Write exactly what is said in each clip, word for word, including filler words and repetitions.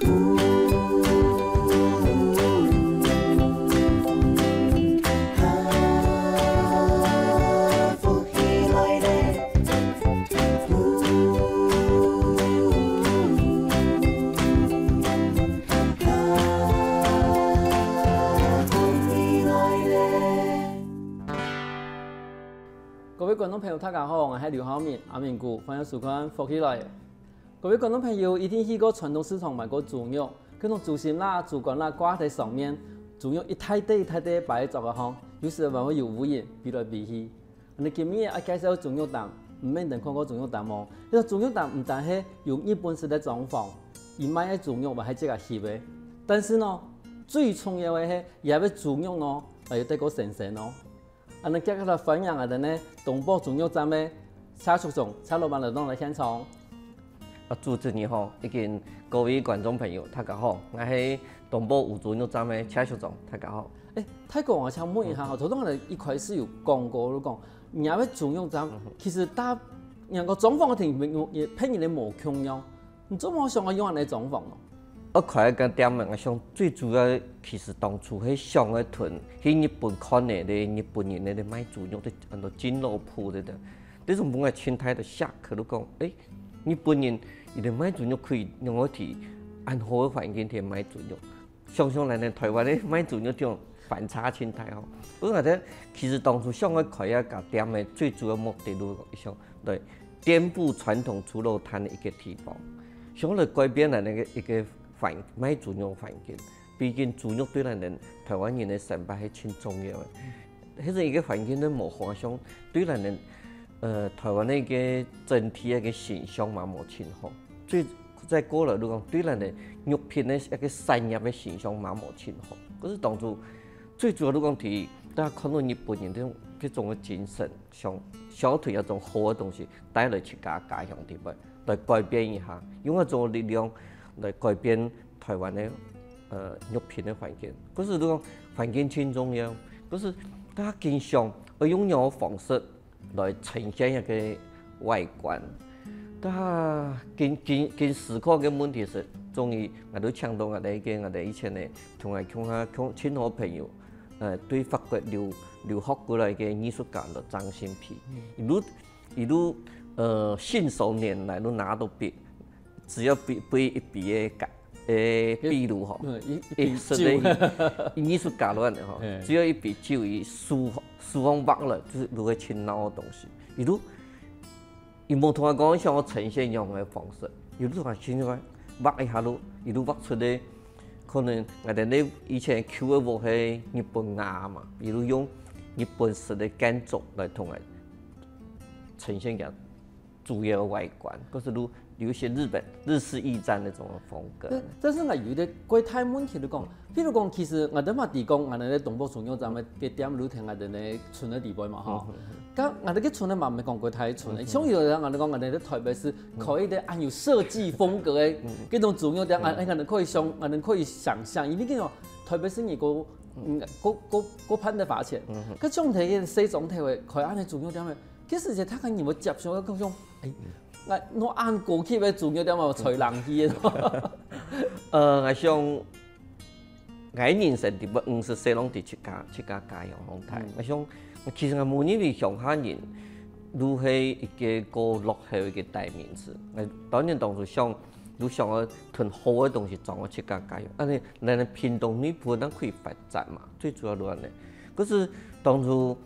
福氣來了。各位觀眾朋友，大家好，𠊎係劉浩明，阿明牯，歡迎收看《福氣來了》。各位觀眾朋友，一定去過傳統市場買過豬肉，看到豬心啦、豬肝啦掛在上面，豬肉一大垤一大垤擺在桌仔項，有時還會有烏蠅飛來飛去。𠊎等今日愛介紹个豬肉擔，毋免等看過豬肉擔哦。這个豬肉擔毋單係有日本式个裝潢，佢賣个豬肉還係自家翕个。但是呢，最重要个係，這个豬肉呢，還有帶過新鮮哦。 恁呢，接下來歡迎𠊎等呢東部豬肉站个謝淑松謝老闆來到𠊎等現場。啊，主持人好，以及各位觀眾朋友，大家好，𠊎係東部烏豬肉站个謝淑松，大家好。誒，大哥，𠊎想問一下吼，頭先𠊎等一開始有講過，就講，你這个豬肉站，其實大，人个裝潢个定位，也，也，別人个無共樣。 你做麼想愛用恁呢裝潢哦？愛開一間店仔，𠊎想最主要其實當初係想愛同去日本看个咧，日本人个咧賣豬肉个恁多敬老鋪个，這種分𠊎盡大个shock，就講，誒，日本人佢等賣豬肉可以用到恁好个環境去賣豬肉。 想想來呢，臺灣个賣豬肉店反差盡大吼。毋過𠊎兜其實當初想愛開這家店个最主要目的，就係想來顛覆傳統豬肉攤个一個地方，想來改變𠊎等个一個環，賣豬肉个環境。畢竟豬肉對𠊎等臺灣人个生活係盡重要个。 係一個環境都無好，像對𠊎等，呃，臺灣个一個整體个一個形象嘛無盡好。所以再過來，就講對𠊎等肉品个一個產業个形象嘛無盡好。可是當初最主要就講，第一，大家看到日本人這種，這種个精神，想，想要提這種好个東西帶來自家家鄉地方，來改變一下，用這種力量來改變臺灣个，呃，肉品个環境。可是就講環境盡重要，可是大家經常愛用仰个方式來呈現一個外觀。大家經，經，經思考个問題係，終於𠊎兜請到𠊎兜一個，𠊎兜以前个同𠊎共下，共，盡好朋友，呃，對法國留，留學過來个藝術家，張新皮。佢就，佢就，呃，信手拈來就拿到筆， 只要杯，杯一杯个咖，誒，比如吼，嗯，一，一杯酒。一，藝術家亂个吼，嘿。只要一杯酒，佢手，手項畫了，就係就係盡鬧个東西。佢就，佢無同𠊎講想要呈現仰般个方式，佢就同𠊎親像畫一下就，佢就畫出个，可能𠊎兜以前舊个屋係日本瓦嘛，佢就用日本式个建築來同𠊎呈現个 主要个外觀，可是就有一些日本日式驛站那種个風格。但，但是𠊎有一個較大問題就講，譬如講，其實𠊎兜嘛知講，𠊎兜个東部豬肉站个店就在𠊎兜个村个底背嘛，吼。嗯，嗯，嗯。該𠊎兜个村个嘛，毋係講較大个村个，嗯，嗯。像有个人𠊎兜講，𠊎兜个臺北市可以个，恁有設計風格个，嗯。該種豬肉店，嗯。𠊎，𠊎兜可以想，𠊎兜可以想像，因為該種臺北市你過，嗯，過，過，過盼得花錢。嗯，嗯。該像在該細庄頭个，開恁个豬肉店个， 其實這大家人會接受，講，哎，𠊎，𠊎恁高級个豬肉店嘛，吹冷氣个。呃，𠊎想，𠊎人生地方五十歲攏在自家，自家家鄉長大。嗯。𠊎想，其實𠊎無認為鄉下人，就係一個過落後一個代名詞。𠊎當然當初想，就想要同好个東西裝到自家家鄉。恁呢，咱个屏東內埔，咱可以發展嘛，最主要就恁呢。可是當初，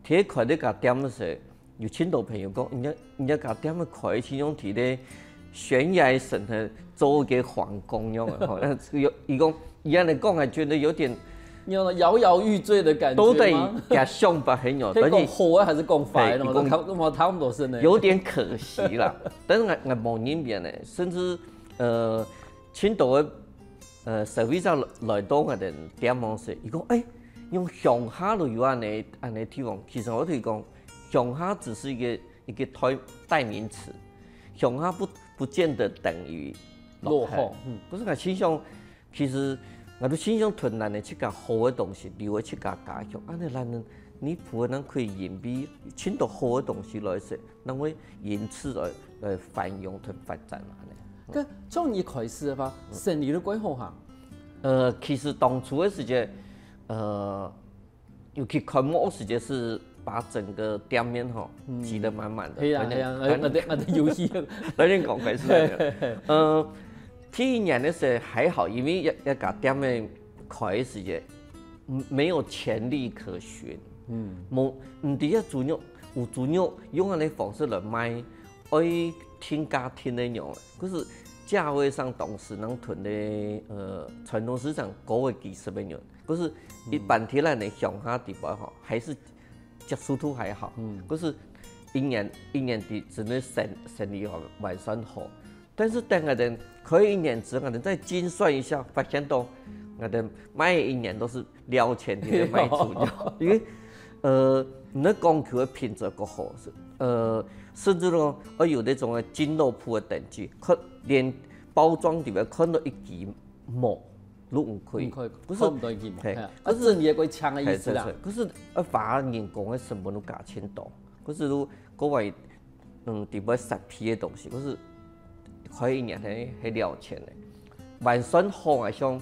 第一開這家店个時候， 有盡多朋友講，人家，人家家店个開，親像在該懸崖上頭做一個皇宮樣个吼。但是有，佢講，佢恁呢講，還覺得有點搖搖欲墜的感覺嗎？到底佢想法係仰，佢講好个還是講壞个？但是，嘿，佢講，我都看，我看毋到係呢。有點可惜啦。但是𠊎，𠊎無認為呢，甚至，呃，盡多个，呃，消費者來，來到𠊎兜店項時，佢講，哎，用鄉下就有恁呢，恁呢地方。其實𠊎對佢講， 鄉下只是一個，一個代，代名詞，鄉下不，不見得等於落後。落後，嗯。可是𠊎盡想，其實𠊎都盡想同咱个自家好个東西留在自家家鄉，恁呢咱个內埔个人可以因為盡多好个東西來食，咱會因此而，而繁榮同發展嘛，恁呢。該從一開始个話，生理都幾好哈。呃，其實當初个時節，呃，尤其開幕个時節係把整個店面吼擠得滿滿的。係啊，係啊，我我我有去。來，你講開始。呃，第一年个時候還好，因為一一家店个開个時節，嗯，沒有潛力可循。嗯，無，毋知个豬肉，有豬肉用恁个方式來賣，愛定價定个樣。可是價位上當時能囤个，呃，傳統市場高个幾十个銀。可是一般起來呢，鄉下地方吼，還是接受度還好。嗯，可是一年一年的真的生生理吼，還算好。但是等𠊎等開一年之後，𠊎等再精算一下，發現到𠊎等賣一年都是了錢的賣豬肉，因為呃，你的講究的品質過好，是呃，甚至說，呃，有那種个金肉鋪的等級，可連包裝裡面看到一支毛都毋可以，毋可以，不是，看毋到一支毛，嘿，係啊，可是啊，真个過強个意思啦。嘿，對，對，可是呃，花人工个成本都加錢多，可是如果外，嗯，裡面設備个東西，可是開一年還還了錢呢，還算好啊，像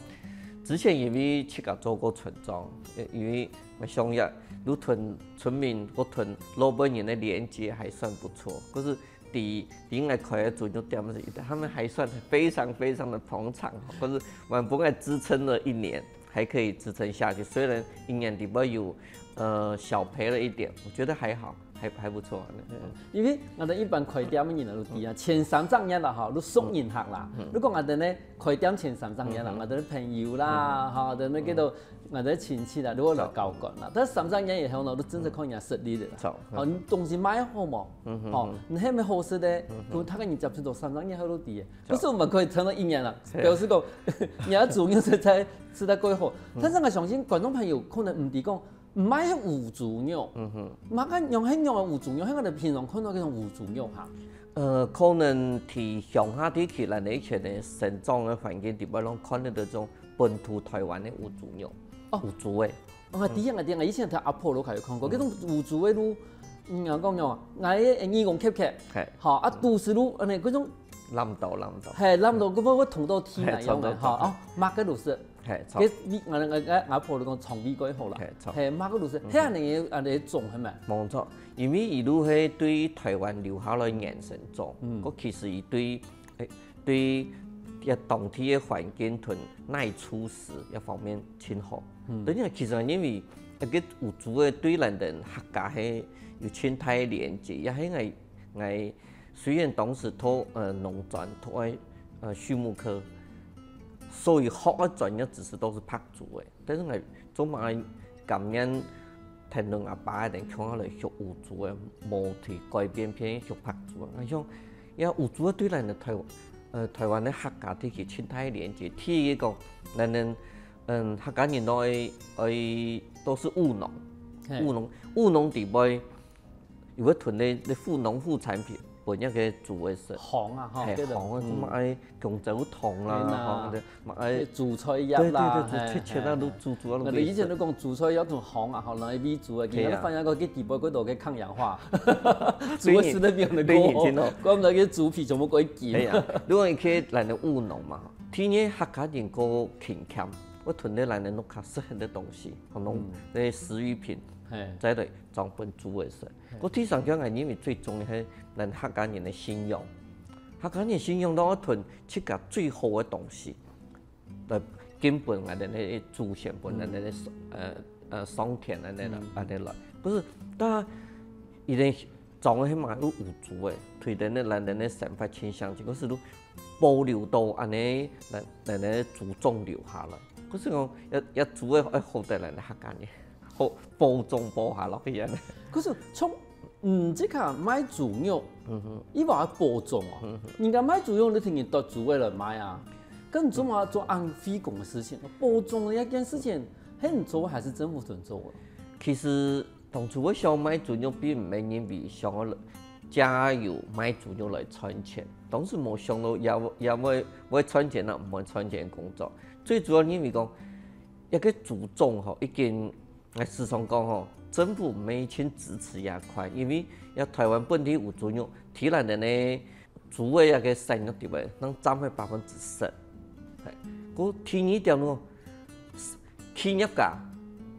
之前因為自家做過村長，呃，因為𠊎想也，如同村民或同老輩人的連接還算不錯，可是 第一，第一，𠊎開个豬肉店是，他們還算非常非常的捧場，可是還分𠊎支撐了一年，還可以支撐下去。雖然一年裡背有，呃，小賠了一點，我覺得還好，還還不錯。嗯，因為𠊎等一般開店个人都知啊，前三隻月啦吼，都送人客啦。如果𠊎等呢開店前三隻月啦，𠊎等朋友啦，吼，等那个都 𠊎个親戚啦，如果來交關啦，但三隻月以後呢，都真正看人家實力个啦。著。哦，你東西賣好無？哦，你係毋係好食个？分大家人接觸到三隻月後都知个。可是𠊎等可以撐到一年啦，表示講，人家豬肉實在實在過好。但是𠊎相信觀眾朋友可能毋知講，毋係烏豬肉，麼个樣係樣个烏豬肉，係𠊎等平常看到該種烏豬肉哈。呃，可能在鄉下地區，咱以前个生長个環境裡背，攏看得到這種本土台灣个烏豬肉。 哦，烏豬个。啊，對啊，對啊，以前在阿婆屋下有看過，該種烏豬个都，嗯，講講，𠊎个耳公夾夾，嘿，吼，啊，肚屎都恁呢，該種，爛到爛到，嘿，爛到，該會會痛到地那樣个，嘿，痛到，吼，哦，麼个都係，嘿，該你，𠊎𠊎𠊎阿婆都講腸胃過好啦，嘿，嘿，麼个都係，嘿，恁呢恁呢種係無？無錯，因為佢都係對台灣留下來原生種，嗯，佢其實佢對，誒， 對這當地个環境同耐處事這方面盡好。嗯，等於其實因為這个烏豬个對咱等客家係有盡大个連接，也係𠊎𠊎雖然當時讀呃農專，讀个呃畜牧科，所以學个專業知識都係白豬个。 但是𠊎做麼个甘願跈等阿爸等共下來畜烏豬个，無去改變變畜白豬啊？𠊎想，這烏豬个對咱个台，呃，台灣个客家地區盡大个連接。第一講，咱等，嗯，客家人都愛愛都係務農，嘿，務農，務農裡背 有个囤个，个副農副產品，分該个豬个食。糠啊，吼，嘿，對的，糠啊，嗯，麼个弓蕉糖啦，嘿吶，吼，對，麼个，這豬菜葉啦，對，對，對，嘿，切切啊，嘿，都煮煮啊，都可以食。𠊎等以前都講豬菜葉同糠啊，吼，拿來餵豬啊，今日，對啊，發現講佢裡背幾多个抗氧化，豬个食得比較過好，對，對，對，怪毋得該豬皮全部過緊。對啊，如果你可以來个務農嘛，第二客家人過勤儉，會囤个來个農家食个東西，可能，嗯，那些食育品，嘿，在這裝分豬个食。 𠊎第三个𠊎認為最重要係咱客家人个信仰。客家人信仰都愛囤自家最好个東西，來敬分𠊎等个祖先，分𠊎等个，呃，呃，上天恁呢啦，嗯，恁呢來。毋係，但佢等種个係嘛，有烏豬个，對等个咱等个生活盡相近，可是都保留到恁呢，咱，咱个祖宗留下來。可是講，也，也豬个愛好得咱个客家人。 好，保種保下落去啊。可是像，嗯，這下賣豬肉，嗯哼，佢話愛保種哦。嗯哼，人家賣豬肉，你聽人剁豬个來賣啊，跟你做麼做恁費工个事情？保種這件事情，係你做還係政府做个？其實當初𠊎想賣豬肉，並毋係因為想要借由賣豬肉來賺錢，當時無想到也，也會，會賺錢啊，毋會賺錢个工作。最主要因為講， 一个豬種吼，已經，呃，時常講吼，政府毋係盡支持這塊，因為這台灣本地烏豬肉，天然个呢，豬个一个生育地位，能佔去百分之十。係，故第二點咯，企業家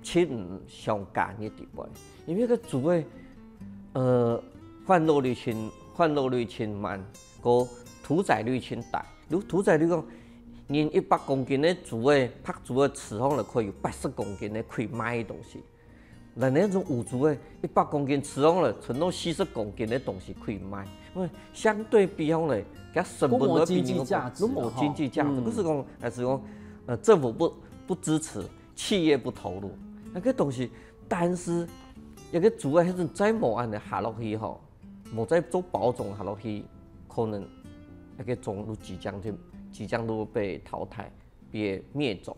盡毋想加入地位，因為个豬个，呃，換肉率盡，換肉率盡慢，个屠宰率盡低。如屠宰率講，人一百公斤个豬个，白豬个食上來可以有八十公斤个可以賣个東西。 但係該種烏豬个，一百公斤食上來，存到四十公斤个東西可以賣，因為相對比方來，佢成本都比人高，都無經濟價值啊，都無經濟價值。吼。嗯。毋係講，還係講，呃，政府不，不支持，企業不投入，該个東西，但是，該个豬个，還係再無恁樣下落去吼，無再做保種下落去，可能該个種都即將就，即將都被淘汰。 被滅種。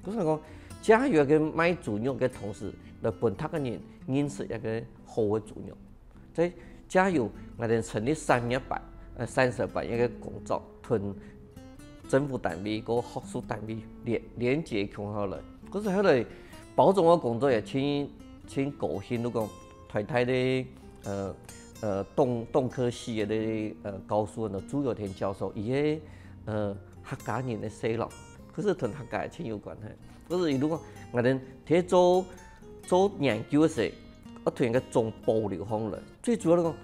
故所講，藉由个賣豬肉个同時，來分逐个人認識一个好个豬肉。在藉由𠊎兜成立產業班，呃，產銷班一个工作，同政府單位、个學術單位連，連結共下來。故所後來保種个工作也盡，盡高興，就講台大个，呃，呃，動，動科系个，呃，教授呢，朱友天教授，佢係，呃，客家人个細佬。 故所同客家盡有關係。故所佢就講，𠊎兜在做，做研究个時，愛同該个種保留下來。最主要來講，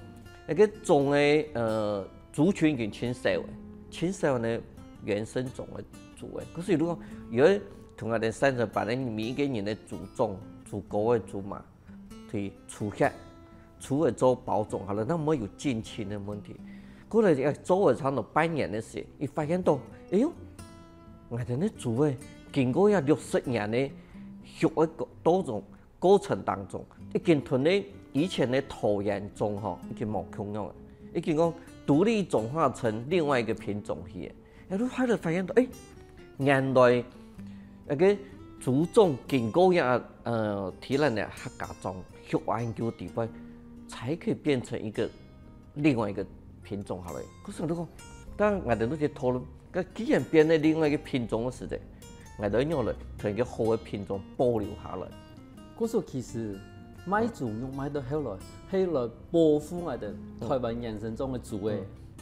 該个種个，呃，族群已經盡少了，盡少呢原生種个豬个。故所佢就講，佢愛同𠊎兜產銷班个每一个人个祖宗、祖姑个祖嫲， 去抽血，抽血做保種好了，該毋會有近親个問題。過來，呃，做了差不多半年个時，佢發現到，哎喲，𠊎兜个豬仔，經過這六十年个畜个過，多種過程當中，已經同該以前个桃園種吼，已經無共樣了，已經講獨立種化成另外一个品種去了。 然後後來發現到，哎，原來該个祖宗經過這，呃，在𠊎兜个客家庄畜恁久地方，才可以變成一个另外一个品種好了。故所就講，當𠊎兜在討論，該既然變成另外一个品種个時節，𠊎兜愛仰般同一个好个品種保留下來。 故所其實賣豬肉賣到後來，係來保護𠊎兜台灣原生種个豬仔。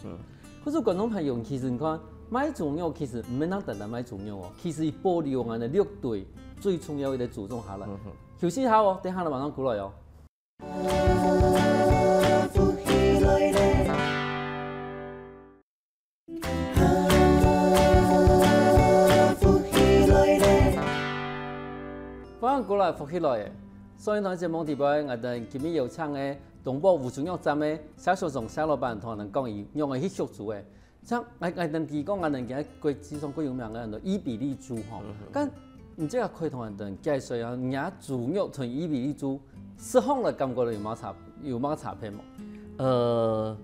嗯。故所觀眾朋友，其實你看，賣豬肉其實毋係單單賣豬肉哦，其實保留𠊎兜六堆最重要个一个祖宗下來。嗯哼。休息一下哦，等下來馬上過來哦。 歡迎過來福氣來了。上一段節目裡背，𠊎兜今日邀請个東部烏豬肉站个謝小松謝老闆同𠊎兜講佢仰般去畜豬仔。像𠊎，𠊎兜知講，𠊎兜今國際上最有名个安到伊比利豬吼。嗯哼。該你這个可以同𠊎兜介紹一下，若豬肉同伊比利豬食起來感覺有麼个差，有麼个差別無？呃，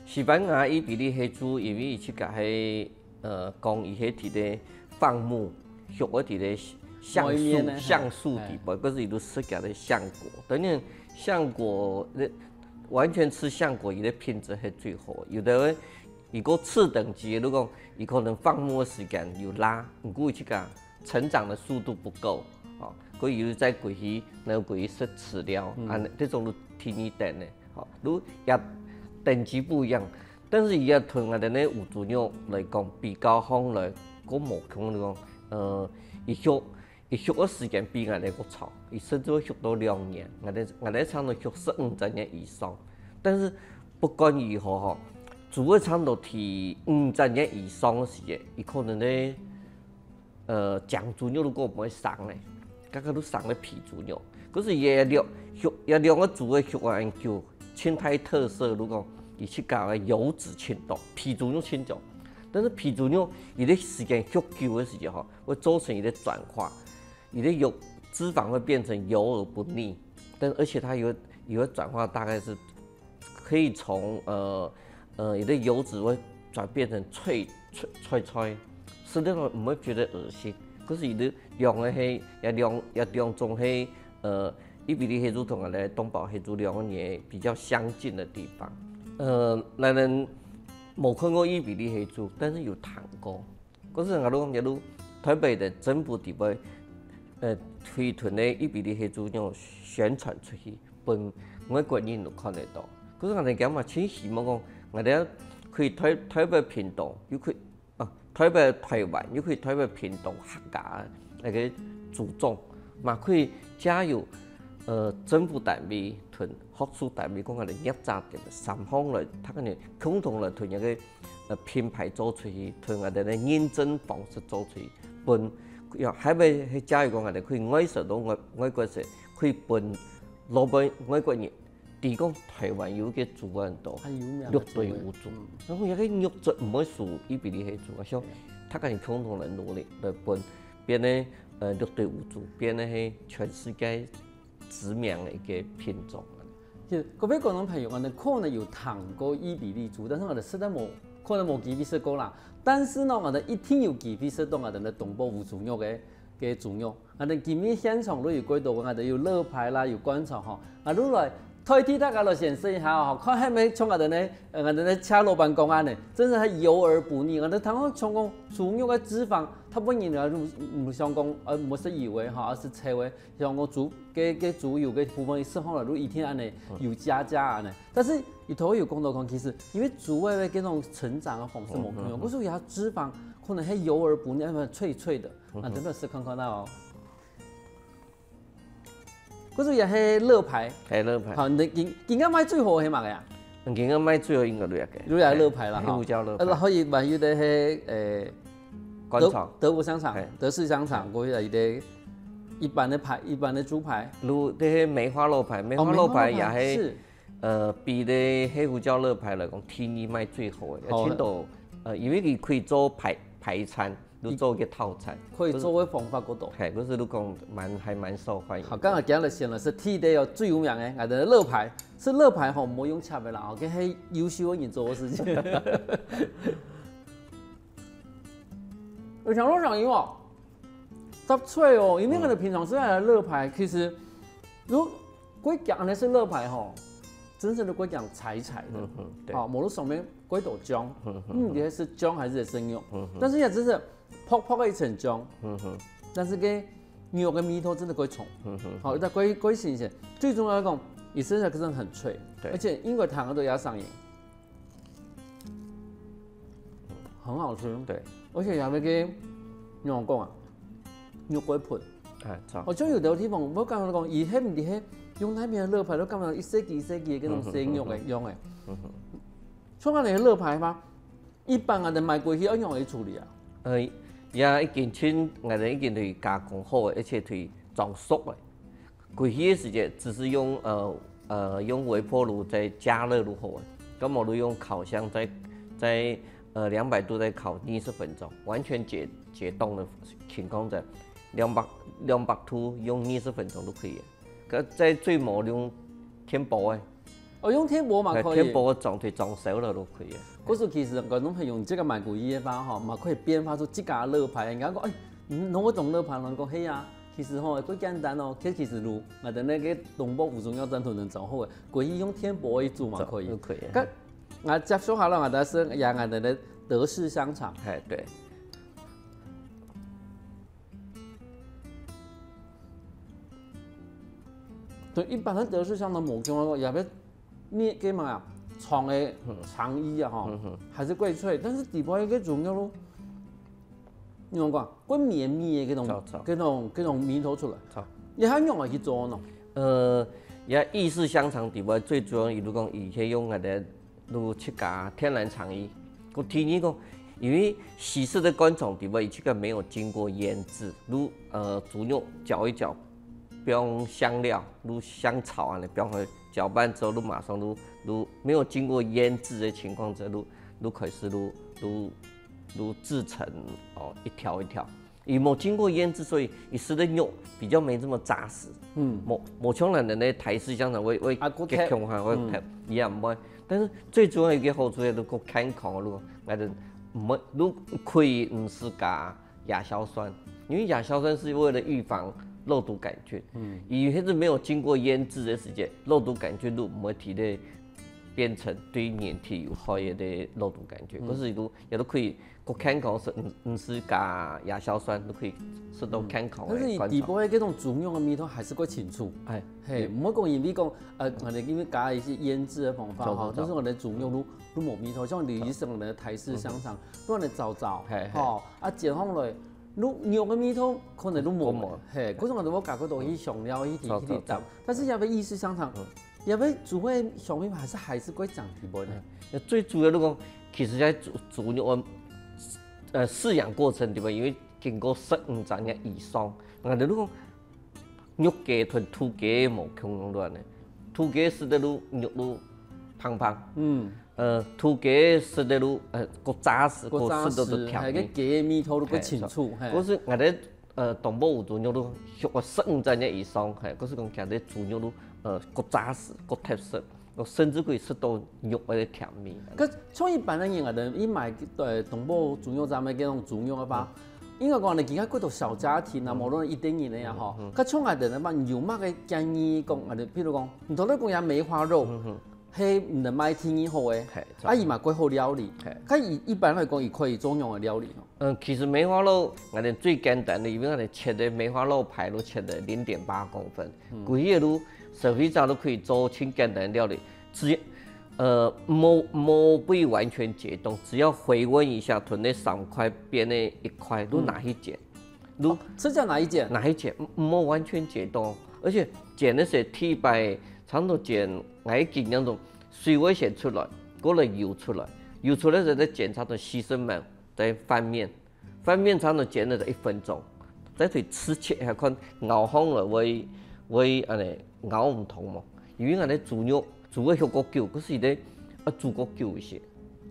西班牙伊比利黑豬，因為佢自家係，呃，講佢係在該放牧，畜个在該橡樹，外面呢，橡樹底背，嘿。可是佢都食佢个橡果。當然，橡果，呃，完全吃橡果，佢个品質係最好。有个人，佢个次等級，如果佢可能放牧个時間有罅，毋過佢自家 成長的速度不夠，哦，所以有在歸去，那歸去食飼料，嗯。啊，這種就第二等的，哦，就也等級不一樣。但是也同𠊎兜个烏豬肉來講，比較上來，較無可能講，呃，佢畜，佢畜个時間比𠊎兜較長，佢甚至會畜到兩年，𠊎兜，𠊎兜差不多畜十五隻月以上。但是不管如何吼，豬个差不多在五隻月以上个時節，佢可能呢， 呃，靚豬肉都過毋會生咧，該个都生咧肥豬肉。可是佢兩，畜，佢兩个豬个畜恁久，盡大特色，就講佢自家个油脂盡多，肥豬肉盡少。但是肥豬肉，佢个時間畜久个時節吼，會造成佢个轉化，佢个油，脂肪會變成油而不膩，但而且它有，有个轉化大概是 可以從，呃，呃，佢个油脂會轉變成脆，脆，脆脆，吃了毋會覺得噁心。可是佢个兩个係，也兩，也兩種係，呃，伊比利黑豬同𠊎个東部黑豬兩个也比較相近的地方。呃，𠊎兜無看過伊比利黑豬，但是有聽過。 可是𠊎都，𠊎都台北个政府底背，呃，推動个伊比利黑豬肉宣傳出去，分外國人都看得到。可是𠊎兜講嘛，盡希望講，𠊎兜可以代代表屏東，又可以啊，代表台灣，又可以代表屏東客家个一个主張，嘛可以藉由呃政府单位同學術单位，講𠊎等業者店三方來，大家共同來同一个呃品牌做出去，同𠊎等个認證方式做出去，分要还袂係藉由講𠊎等可以外销到外外国去，可以分老板外国人。 提供台灣有个竹仔很多，很有名个綠堆烏竹，然後那个肉質毋會輸伊比利黑竹，像大家共同來努力來分，變成呃綠堆烏竹，變成係全世界知名个一个品種。其實各位觀眾朋友，𠊎等可能有聽過伊比利竹，但是𠊎等實在無可能無機會食過啦。但是呢，𠊎等一定有機會食到𠊎等个東部烏竹肉个个豬肉。 𠊎等今日現場都有幾多，𠊎等有肋排啦，有灌腸吼，𠊎都來代替大家來先試一下吼，看係毋係像𠊎等呢，呃，𠊎等呢車老闆講恁呢，真係係油而不膩。𠊎等聽講像講豬肉个脂肪，大部分人啊，毋毋想講，呃，毋係油个吼，而係臭个，像講豬个个豬油个部分，食好了都一定恁呢有加加恁呢。但是佢頭有講到講，其實因為豬个个那種成長个方式無共樣，故所以佢脂肪可能係油而不膩，脆脆的。 啊，等等試看看啊哦。故所也係肋排，係肋排。好，你今今个賣最好个係麼个啊？今个賣最好應該就係个，就係肋排啦，黑胡椒肋排，然後也還有个係誒，灌腸，德德國香腸、德式香腸，過去有个一般个排，一般个豬排，如這係梅花肋排，梅花肋排也係。 呃，比个黑胡椒肋排來講，第二賣最好个，好个聽到呃，因為佢可以做排排餐，又做一个套餐，可以做个方法過多。係，可是都講蠻還蠻受歡迎。好，剛才講了，選了是第一个哦，最有名个，𠊎等个肋排，食肋排吼，毋好用切个啦，吼，該係優秀个人做个事情。有想到想有哦，搭脆哦，因為𠊎等平常食个肋排，其實如果講恁呢係肋排吼，真正个過講柴柴个，嗯哼，對，好，無論上面過多醬，嗯哼，嗯，你係食醬還係食肉？嗯哼，但是也真是薄薄个一層醬，嗯哼，但是个肉个味道真的過重，嗯哼，好，但過過新鮮。最重要來講，佢食起來真的很脆，對而且應該糖都要上癮，很好吃，對，而且也那个怎麼講啊，肉桂粉。哎，好，哦，就有的地方，我剛剛講，以前你係用那邊的肋排，都感覺一細支一細支的那種鮮肉的樣的。嗯哼，像恁樣个肋排嘛，一般啊，你買過去要用來處理啊。呃，也已經盡，𠊎等已經對加工好个，而且對裝熟个。過去个時節，只是用呃呃用微波爐再加熱就好个，咁無就用烤箱再再呃兩百度再烤二十分鐘，完全解解凍的情況下，兩百兩百度用二十分鐘就可以了。可再最無用電鍋个，哦，用電鍋嘛可以。電鍋个裝對裝熟了就可以了。可是其實觀眾朋友，你這個買過去个話吼，嘛可以變化出自家个肋排。人家講，哎，你弄个種肋排，人講，嘿呀，其實吼，過簡單哦。其實其實路，𠊎等那個東北五中藥站都能找好个，過去用電鍋一煮嘛可以。就可以了。該，𠊎接受下了，𠊎但是也𠊎等个德式香腸。哎，對，對，一般个德式香腸無共樣，也別捏个嘛，腸个腸衣啊吼，還是過脆，但是底部一個豬肉咯，你講過，過綿密个這種著著這種這種味道出來，著你還用來去做呢？呃，也意式香腸底部最主要，比如講，以前用个就自家天然腸衣。我第二講，因為西式的灌腸底部，佢這個沒有經過醃製，就呃豬肉攪一攪，放香料，就香草啊，放下攪拌之後，就馬上就就沒有經過醃製的情況之下，就就開始就就就製成哦一條一條。 佢無經過醃製，所以佢食个肉比較沒這麼扎實。嗯，無無像人个台式香腸會會啊，骨頭結強哈，會拍，也毋會。但是最主要一個好處就是講健康个路，𠊎就毋會，就可以毋使加亞硝酸，因為亞硝酸是為了預防肉毒桿菌。嗯，佢係沒有經過醃製的時間，肉毒桿菌就毋會佇咧變成對人體有害个个肉毒桿菌，嗯。可是都也都可以，个健康食，毋，毋使加亞硝酸，都可以食到健康个肝臟。嗯。但是佢底背个該種豬肉个味道還係較清楚。哎，嘿，有。毋好講因為講，呃，可能因為加一些醃製个方法吼，著，著，著。但是𠊎等豬肉都，都無味道，像李醫生个台式香腸，嗯。亂了糟糟，嘿，嘿。吼，啊，煎好了，都肉个味道可能都無。都無。嘿，可是𠊎等無加過多去香料，去，著，去搭。著，著。但是也个意式香腸，嗯。 也會煮會香味嘛，還係還係會講底背呢？嗯，最主要就講，其實在豬，豬肉个，呃，飼養過程裡面，因為經過十五隻月以上，啊，就講肉雞同土雞無共樣个呢。土雞食得就肉就胖胖，嗯。呃，豬雞食得就，呃，較紮實，較紮實，較食得就甜味。嘿，該雞个味道就較清楚，嘿，嘿。可是𠊎等 呃，東部有豬肉都畜个十五隻月以上，嘿，可是講佢个豬肉都，呃，較紮實，較貼實，甚至可以食到肉个甜味。可像一般个人啊，佢買，呃，東部豬肉站个該種豬肉个話，嗯。應該講呢，其他幾多小家庭啊，嗯。無論一等人个也好，嗯，嗯。佢像𠊎等个話，你有麼个建議講，啊，譬如講，你頭先講个梅花肉，嗯，嗯。 係毋能賣第二好个，嘿，啊，佢嘛較好料理。嘿。該一，一般來講，佢可以做仰个料理呢？嗯，其實梅花肉，𠊎等最簡單个，因為𠊎等切个梅花肉排都切个零點八公分，嗯。故所个就消費者都可以做盡簡單个料理，只，呃，無，無被完全解凍，只要回溫一下，同該三塊邊个一塊，都拿去煎。嗯。 就哦，直接拿去煎？拿去煎，毋，毋好完全解凍，而且煎个時候，第一擺差不多煎，𠊎个經驗中，水會先出來，過來油出來，油出來時候再煎，差不多犧牲面，再翻面，翻面差不多煎了一分鐘，再去試切一下看，咬糠了會，會恁呢咬毋動無？因為𠊎等豬肉 煮个畜較久，可是咧，啊，煮較久一些，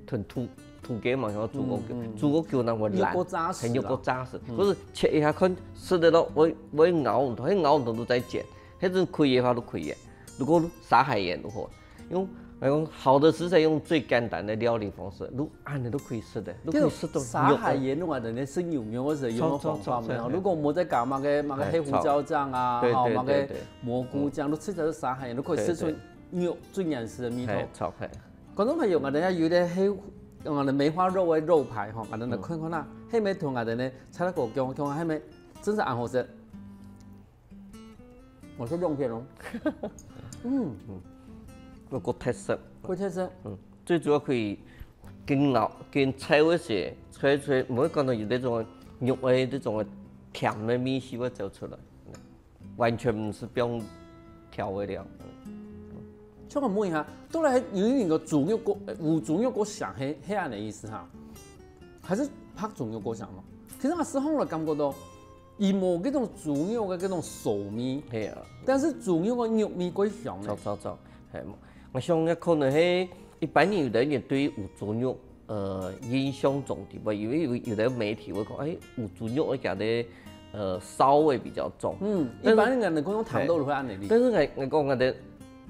同土，土雞嘛，要煮較久，嗯，嗯。煮較久，那會爛，肉較紮實啦。很肉較紮實。嗯。可是切一下看，食得落，會，會咬毋動，會咬毋動都再煎，那種可以个話都可以个。如果沙海鹽的話，用，用好的食材，用最簡單的料理方式，都恁呢都可以食的，都可以食到肉的。沙海鹽的話，人家食牛肉个時候用个方法，著，著，著，著，如果無再加麼个，麼个黑胡椒醬啊，嘿，著。吼，麼个蘑菇醬，嗯。都直接係沙海鹽，都可以食出 肉最原始个味道。嘿，著，嘿。觀眾朋友，𠊎等下有个黑，𠊎等梅花肉个肉排吼，𠊎等來看看啦，嗯。係毋係同𠊎等个菜頭粿講講，係毋係真係恁好食？𠊎食兩片哦。嗯。嗯。有夠特色。夠特色。嗯，最主要可以跟咬，跟菜个時，菜，菜，毋會講到有那種肉个這種甜个味緒會走出來。 完全毋係放調味料。像𠊎問一下，到底係有一個豬肉過，呃，烏豬肉過香，係，係恁个意思哈？還係白豬肉過香嘛？其實𠊎食起來感覺到，佢無該種豬肉个該種臊味，係啊。但是豬肉个肉味過香呢。著，著，著，係，𠊎想也可能係一般人有个人對烏豬肉 呃，印象中底背，因為有，有个媒體會講，哎，烏豬肉个佢个，呃，臊味比較重。嗯，但是，一般人可能講湯都會恁樣哩。但是𠊎，𠊎講𠊎个，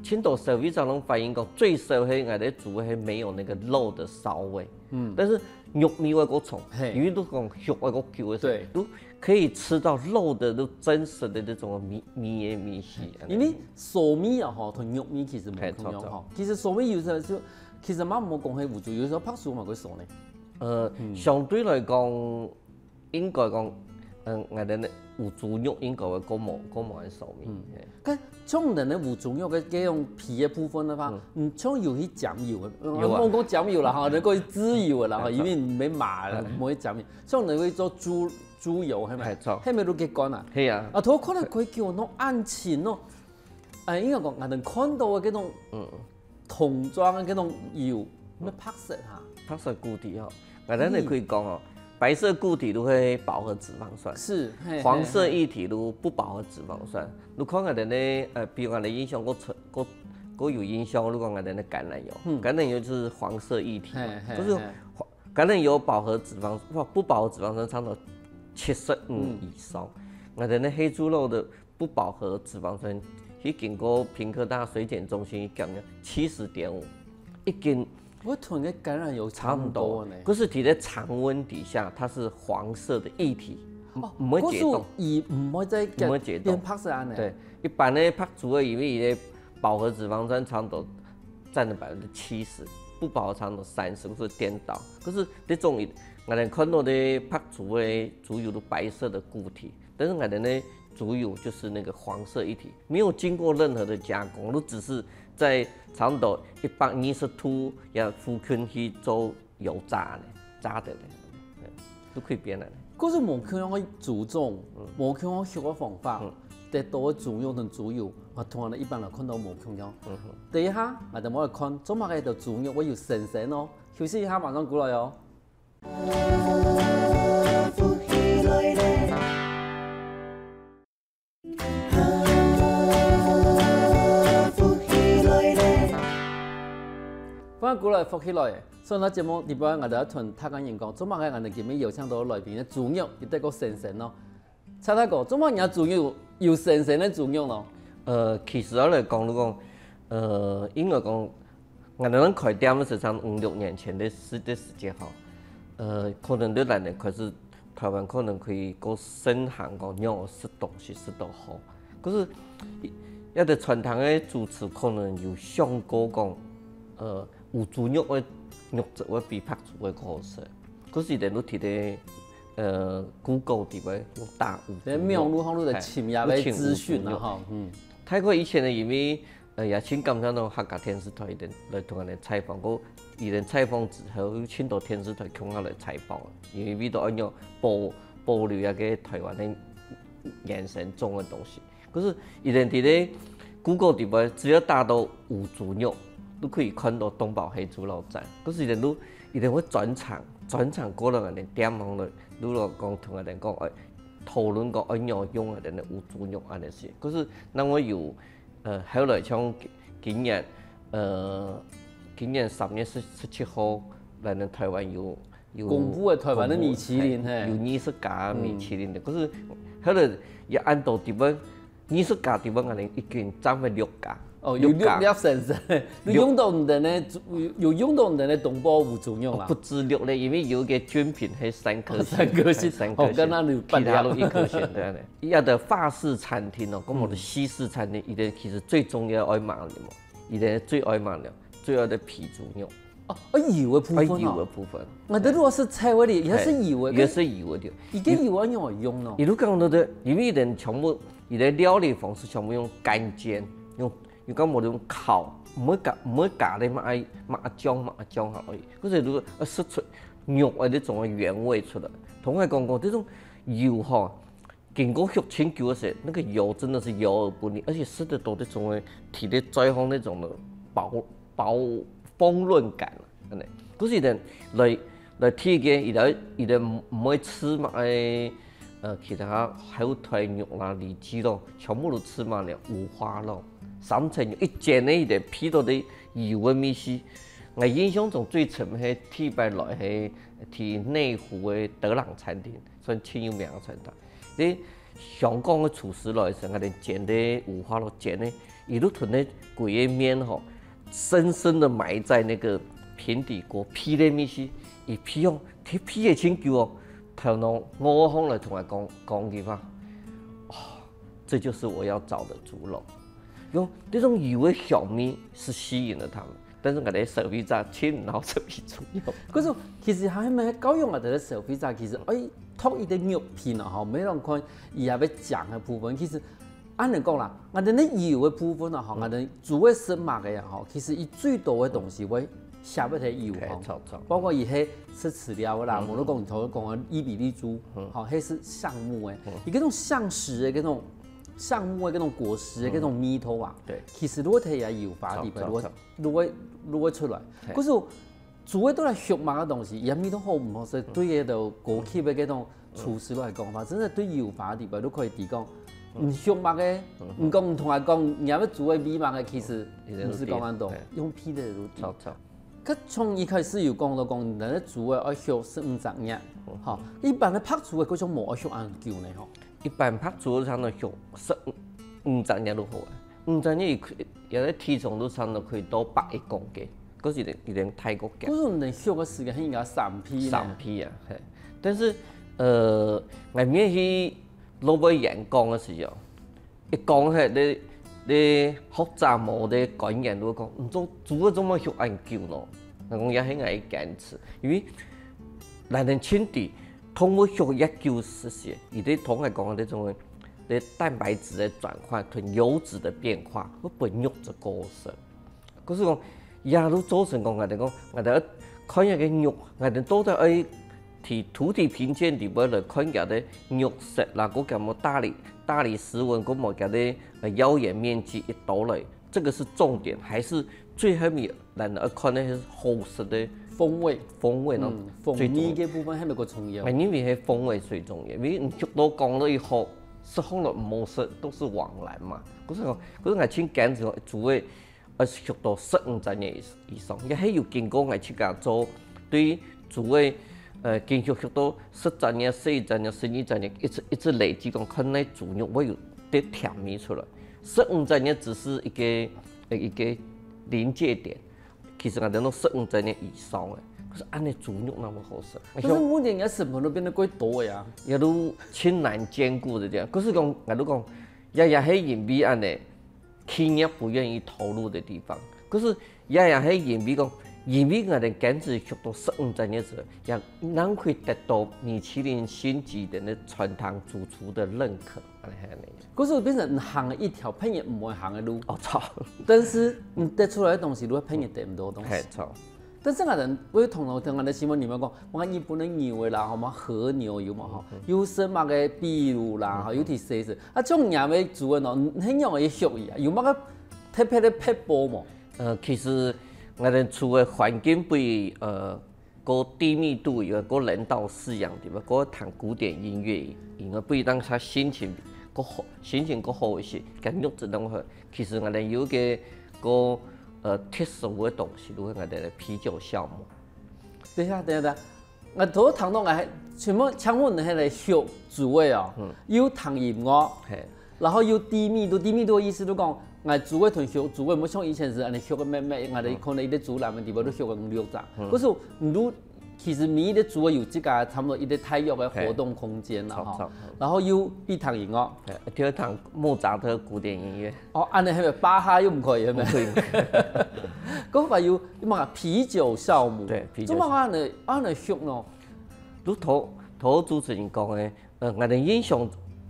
盡多消費者攏反映講，最少係𠊎个豬係沒有那個肉的臊味。嗯。但是肉味會較重，嘿。因為都講畜會較久个時候，對。都可以吃到肉的，都真實的這種味，味的味緒。因為臊味啊，吼，同肉味其實無共樣，嘿，著，著。吼。其實臊味有時候就 其實嘛，毋好講係烏豬，有時候白豬嘛會臊呢。呃，嗯。相對來講，應該講，嗯，𠊎等个烏豬肉應該會較無，較無恁臊味。嗯。嘿。該像人个烏豬肉个，該種皮个部分个話，嗯。嗯，像有去醬油个，有啊。毋好講醬油啦，吼，能夠豬油个啦，吼，嘿，因為毋係麻个，嗯。毋會醬油。像人會做豬，豬油，係無？嘿，著。係無都結乾啊？係啊。啊，頭看到佢叫弄恁清哦。哎，應該講，𠊎等看到个該種，嗯。 桶裝个該種油，嗯。愛白色哈。白色固體吼，𠊎等你可以講哦，白色固體就係飽和脂肪酸，是，嘿，黃色液體就不飽和脂肪酸。嘿，嘿。你看𠊎等呢，呃，比如𠊎等印象，我，我，我有印象，你講𠊎等个橄欖油，嗯。橄欖油就是黃色液體嘛，嘿，嘿，就是黃，嘿。橄欖油飽和脂肪，不，不飽和脂肪酸差不多七十五以上。嗯。𠊎等个黑豬肉个 不飽和脂肪酸，去經過屏科大水鹼中心去檢驗，七十點五，已經，𠊎同个橄欖油差毋多呢。差不多。可是佢在常溫底下，它是黃色的液體，哦，毋會解凍。故所佢毋會再變，毋會解凍。變白色恁呢。對，一般个白豬个，因為佢个飽和脂肪酸差不多占了百分之七十，不饱和脂肪的三十，或是顛倒。可是這種，𠊎等看到的白豬的豬油都白色的固體，但是𠊎等的豬油就是那個黃色液體，沒有經過任何的加工，都只是在差不多一百二十度呀附近去做油炸的，炸的。都可以變了。可是無共樣个豬種，無共樣畜个方法，得到个豬肉同豬油，啊，同𠊎等一般來看到無共樣。等一下，𠊎等愛來看做麼个个豬肉會有新鮮哦。休息一下，馬上過來哦。歡迎過來福氣來了。所以呢，節目裡背，𠊎等愛同大家人講，做麼个𠊎等今晡日邀請到來賓个豬肉，佢得過新鮮咯。蔡大哥，做麼个人家豬肉有新鮮个豬肉咯？呃，其實愛來講，如果，呃，應該講，𠊎等開店个時常五六年前的時的時間哈，呃，可能對𠊎等開始，台灣可能可以過盛行講，讓我食東西食到好。可是，一个餐廳个主廚可能有想過講，呃，有豬肉个肉質會比白豬个好食。可是人都提的，呃，Google底背用打有豬肉，在網路上都在尋呀，嘿，資訊啊，有尋有豬肉。哈，嗯。大概以前呢，因為，呃，也請感謝到客家電視台的來同𠊎等採訪過，佢等採訪之後，有請到電視台共下來採訪，因為為到愛保，保留那個台灣的原生種的東西。 可是佢等在該Google底背，只要打到有豬肉，都可以看到東寶黑豬肉站。可是佢等都，佢等會轉場，轉場過來，𠊎等店方了，如果講同𠊎等講，哎，討論講，哎，仰用𠊎等个有豬肉恁樣事。可是，那我有，呃，後來像今年，呃，今年三月十，十七號，來到台灣有 有公布个台灣个米其林，公布，嘿，嘿。有二十家米其林个，嗯。可是後來也恁多地方，二十家地方，可能已經佔了六家。哦，有六粒先生，有用到你等个，有，有用到你等个東寶有豬肉啦。哦，不止六粒，因為有一個軍品，還三顆星，哦，三顆星。還三顆星，哦，跟那有半粒。其他都一顆星，對，對。一樣的法式餐廳哦，跟我們的西式餐廳，嗯。佢等其實最重要愛買什麼？佢等最愛買了，最愛的肥豬肉。 哦，哦，油个部分哦。啊，油个部分。啊，這如果係菜位裡，佢係油个，嘿，佢係油个，對。佢个油愛仰般用呢？佢都講到个，因為佢等全部，佢个料理方式全部用乾煎，用，佢講無用烤，毋會加，毋會加个麼个，麼个醬，麼个醬下去。可是如果，呃，食出肉个那種个原味出來，同𠊎講過，這種油吼， 經過畜盡久个時，那個油真的是油而不膩，而且食得到這種个，體內嘴項那種的飽，飽，豐潤感，真的。可是呢，來，來提个，佢等，佢等毋會食麼个，呃，其他海帶肉啦、里脊咯，全部都食麼个五花肉、三層肉，一煎呢，佢等鼻到个油个味緒。𠊎印象中最深係第一擺來係去內湖个德朗餐廳，算盡有名个餐廳。 這香港个廚師來時，𠊎等煎个五花肉煎个，佢就同該歸个麵吼，深深地埋在那個平底鍋，鼻个味緒，佢鼻哦，佢鼻个盡久哦，頭腦我好來同𠊎講，講句話，哦，這就是我要找的豬肉。用這種油个香味是吸引了他們。 但是𠊎等消費者盡惱食肥豬肉。可是其實還蠻教育𠊎等个消費者，其實，哎，擇一個肉品啊，吼，毋好看佢也愛講个部分。其實，恁樣講啦，𠊎等个油个部分啊，吼，嗯。𠊎等主要食麼个啊，吼，其實佢最多个東西會寫个係油，OK，吼。著，著。包括佢係食飼料个啦，嗯。無論講你頭先講个伊比利豬，嗯。吼，係食橡木个，嗯。佢該種橡實个，該種橡木个該種果實个該種味道啊，嗯。對。其實如果係也油花裡背，著，著，如果著。 就會，就會出來。嘿。可是豬仔都來畜麼个東西，佢味道好毋好食，嗯。對該兜高級个該種廚師來講法，嗯。真的對油花裡背都可以提供。嗯。你畜麼个，嗯。你講你同𠊎講，你愛豬仔味麼个，其實嗯。毋係講恁多，嘿。用鼻个都知。著，著。佢從一開始有講到講，你个豬仔愛畜十五隻月，嗯。吼，一般个白豬仔，好像無愛畜恁久呢，吼。一般白豬仔差不多畜十五隻月就好啊。五隻月佢 佢个體重都差不多可以到百一公斤，可是有點，有點太過強。可是你畜个時間係應該三批呢？三批啊，嘿。但是，呃，𠊎每去落尾演講个時候，一講起來，个學者無个官員都講，毋做豬仔做麼畜恁久咯？𠊎講也係𠊎个堅持，因為咱人盡知，動物畜越久時節，佢个頭先講个這種个蛋白質个轉換同油脂个變化，會分肉質過剩。可是講，也都造成講，𠊎兜講，𠊎兜看這个肉，𠊎兜到底愛 在土地評鑑裡背來看佢个肉質啦，過佢个大理大理石紋，過無佢个呃腰眼面積一道來，這個是重點，還是最後面咱愛看个係好食个風味，風味呢？嗯，風味个部分還有个重要我。認為係風味最重要，因為你食到講了以後，食好了毋好食都是枉然嘛。可是講，可是𠊎盡堅持講，主要 愛食到十五隻月以以上，也係有經過𠊎自家做對豬个呃經過食到十隻月、十一隻月、十二隻月，一直一直累積講，看該豬肉會有得甜味出來。十五隻月只是一個呃一個臨界點，其實𠊎等到十五隻月以上个，可是恁樣豬肉那麼好食，可是目前人家成本都變得貴多呀。也都盡難兼顧的這樣。可是講，𠊎都講，也也係因為恁樣。 企業不願意投入的地方。可是也也係因為講，因為𠊎等堅持做到十五隻月時，也正可以得到米其林星級的那餐廳主廚的認可，恁樣係恁樣。可是變成你行一條，別人毋會行个路，哦，著，但是你得出來个東西，如果別人得毋到个東西。係，著。但是𠊎等會通常聽𠊎等新聞裡面講，哇，日本个牛个啦，吼嘛，和牛有嘛吼，有食麼个秘魯啦，吼，有提西施，啊，這種樣个豬个喏，係仰个畜法啊？有麼个特別个撇步無？ 呃，其實𠊎等除了環境比呃較低密度以外，較人道飼養以外，較聽古典音樂以外，不但佢心情較好，心情較好一些，感覺質量好。其實𠊎等有一個較呃特殊个東西，就係𠊎等个啤酒酵母。等一下，等一下，等一下。 𠊎頭聽到𠊎係全部請問你係來畜豬个哦，又聽音樂，嘿，然後又低密度，低密度个意思就講，𠊎豬个同畜豬个，毋像以前係恁樣畜个，每每𠊎等可能一隻豬欄个地方都畜个五六隻，可是你都其實每一隻豬个有自家差不多一個大約个活動空間啦吼，差不多。然後又必聽音樂，嘿，就聽莫扎特古典音樂。哦，恁樣係咪？巴哈又毋可以，係咪？對，講法有麼个啤酒酵母，對，啤酒做麼个恁樣恁樣畜呢？如頭頭主持人講个，呃，𠊎等印象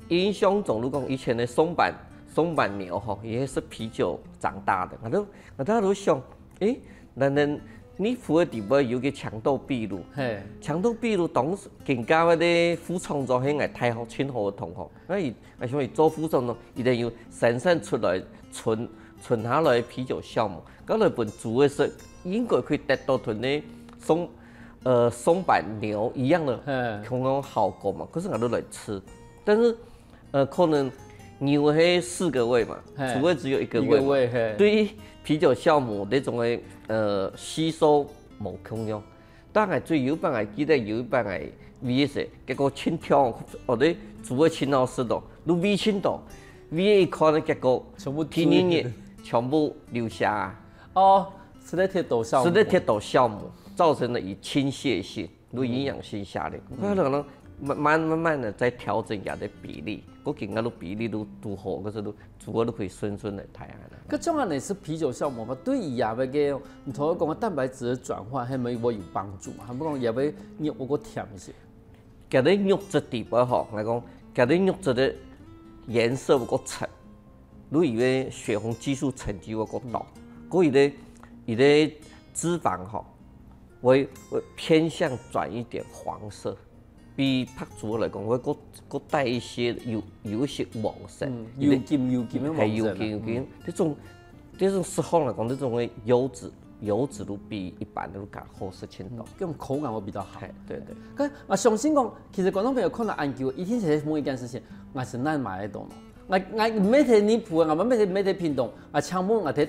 印象中，如果講以前个松板松板牛吼，也是啤酒長大的。𠊎都𠊎當時想，誒，咱等內埔个地方有個強盜秘魯，嘿，強盜秘魯當時更加个副廠長係𠊎大學盡好个同學，那佢，𠊎想佢做副廠長，一定有生產出來存存下來个啤酒酵母，搞來分豬个食，應該可以得到同个松呃松板牛一樣个嘿，同樣效果嘛。可是𠊎都來吃，但是呃可能牛係四個胃嘛，嘿豬个只有一個一胃嘛，個胃嘿，對於啤酒酵母那種个呃吸收無共樣。大概最有一擺，𠊎記得有一擺，𠊎喂个時，結果盡跳，哦對，豬个盡好食咯，都喂盡到，喂一看呢，結果全部第二日全部流血啊，哦，係在跌倒酵母，係在跌倒酵母，造成了以傾瀉性，都營養性下跌。可能慢慢慢慢的在調整佢个比例，我感覺都比例都都好，可是都主要都可以順順的抬下來。可這樣呢係啤酒酵母嘛，對於佢个你頭先講个蛋白質个轉換，係咪會有幫助嘛？還不講佢个肉會過甜一些。佢个肉質底背吼，來講，佢个肉質个顏色會過沉，如果佢个血紅激素沉積會過高，所以呢，佢个脂肪吼，會會偏向轉一點黃色，比白豬來講會過過帶一些有有一些黃色，嗯，有金有金个還有黃色啦。金有金，這種這種食法來講，這種个油脂油脂都比一般的都較好食盡多。這種口感會比較好。嘿，對對。可我相信講，其實觀眾朋友看到恁久，一定係問一件事情，𠊎係哪買得到呢？𠊎𠊎毋係在內埔啊，𠊎毋係毋係在屏東，𠊎請問𠊎在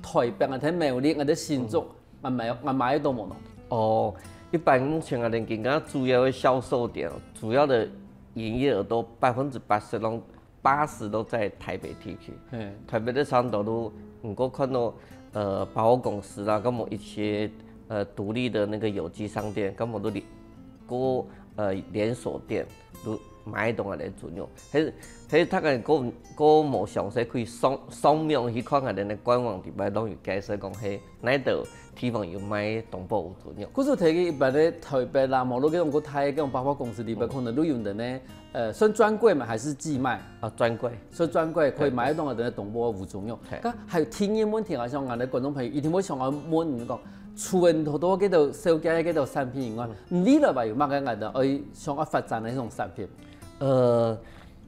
台北，𠊎在苗栗，𠊎在新竹，𠊎買𠊎買得到無呢？哦，一般目前啊，𠊎等今个主要个銷售點，主要的營業額都百分之八十都八十都在台北地區。嘿，台北个商場都，你過看到呃百貨公司啦，跟我們一些呃獨立的那個有機商店，跟我們都連過呃連鎖店都買到𠊎兜豬肉。係，係大家過，過無詳細去上，上網去看𠊎兜个官網底背，攏有解釋講係哪兜地方有賣東部烏豬肉。故所提个一般个台北啦，無論該種較大个該種百貨公司裡背，可能都有人呢，呃，算專櫃嘛，還是寄賣？啊，專櫃。算專櫃可以買到𠊎兜个東部烏豬肉。對。該還有第二个問題啊，像𠊎兜觀眾朋友一定會想要問你講，除了頭頭該兜紹介个該兜產品以外，你未來有麼个𠊎兜愛想要發展个該種產品？ 呃，